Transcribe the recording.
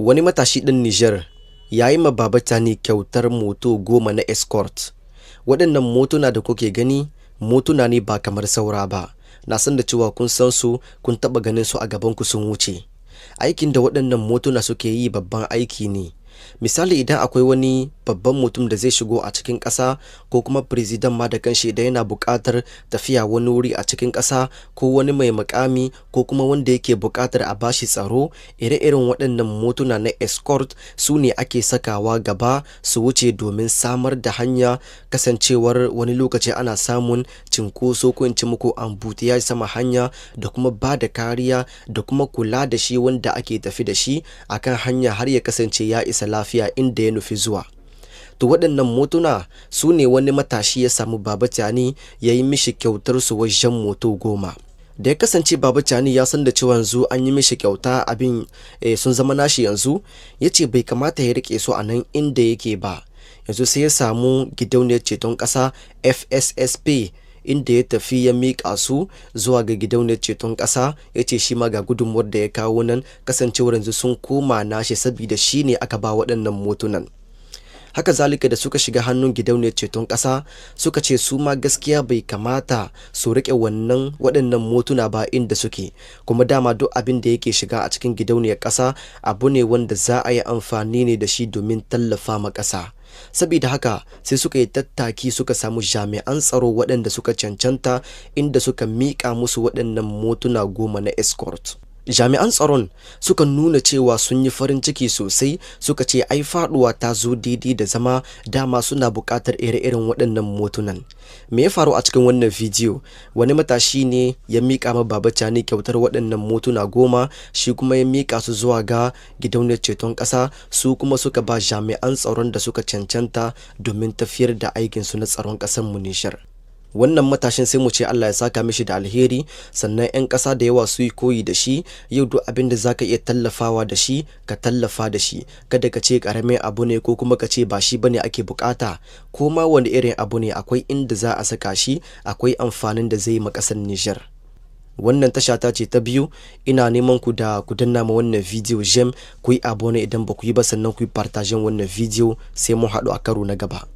Wani matashi ɗan Nijar ya yi ma Baba Tani kyautar moto 10 na Escort. Waɗannan motuna da kuke gani, motuna ne ba kamar saura ba. Na san da cewa kun san su, kun taɓa ganin su a gabanku sun wuce. Aikin da waɗannan motuna suke yi babban aiki ne. Misali, idan akwai wani babban mutum da zai shigo a cikin ƙasa, ko kuma president ma da kanshi idan yana buƙatar tafiya wani wuri a cikin ƙasa, ko wani mai mukami, ko kuma wanda yake buƙatar a bashi tsaro, ire-iren waɗannan motuna na Escort su ne ake sakawa gaba su wuce domin samar da hanya, kasancewar wani lokaci ana samun cinkoso, ko in ce muku embouteillage sama hanya, da kuma ba da kariya da kuma kula da shi wanda ake tafi da shi akan hanya har ya kasance ya isa lafiya inda ya nufi zuwa. To, waɗannan motuna su ne wani matashi ya samu Baba Tani ya yi mishi kyautar su wajen moto 10. Da ya kasance Baba Tani ya san da cewa yanzu an yi mishi kyauta, abin sun zama nashi yanzu, ya ce bai kamata ya riƙe su a nan inda yake ba. Yanzu sai ya samu gidauniyar ceton ƙasa FSSP, inda ya tafi ya miƙa su zuwa ga gidauniyar ceton ƙasa, ya ce shi ma ga gudunmuwar da ya kawo nan, kasancewar yanzu sun koma nashi saboda shi ne aka ba waɗannan motunan. Haka zalika, da suka shiga hannun gidauniyar ceton ƙasa, suka ce su ma gaskiya bai kamata su riƙe wannan waɗannan motuna ba inda suke. Kuma dama duk abin da yake shiga a cikin gidauniyar ƙasa abu ne wanda za a yi amfani ne da shi domin tallafa ma ƙasa. Saboda haka sai suka yi tattaki suka samu jami'an tsaro waɗanda suka cancanta, inda suka miƙa musu waɗannan motuna 10 na Escort. Jami'an tsaron suka nuna cewa sun yi farin ciki sosai, suka ce ai faduwa ta zo daidai da zama, dama suna buƙatar ire-iren waɗannan motunan. Me ya faru a cikin wannan bidiyo? Wani matashi ne ya miƙa ma Baba Tani kyautar waɗannan motuna 10, shi kuma ya miƙa su zuwa ga gidauniyar ceton ƙasa, su kuma suka ba jami'an tsaron da suka cancanta domin tafiyar da aikinsu na tsaron ƙasar mu Nijar. Wannan matashin sai mu ce Allah ya saka mishi da alheri, sannan 'yan ƙasa da yawa su yi koyi da shi. Yau duk abin da zaka iya tallafawa da shi, ka tallafa da shi. Kada ka ce ƙaramin abu ne, ko kuma ka ce ba shi bane ake bukata. Ko ma wani irin abu ne, akwai inda za a saka shi, akwai amfanin da zai yi ma ƙasar Nijar. Wannan tasha ta ce ta biyu, ina neman ku da ku danna ma wannan video j'aime, ku yi abonné idan ba ku yi ba, sannan ku yi partager wannan video. Sai mun haɗu a karo na gaba.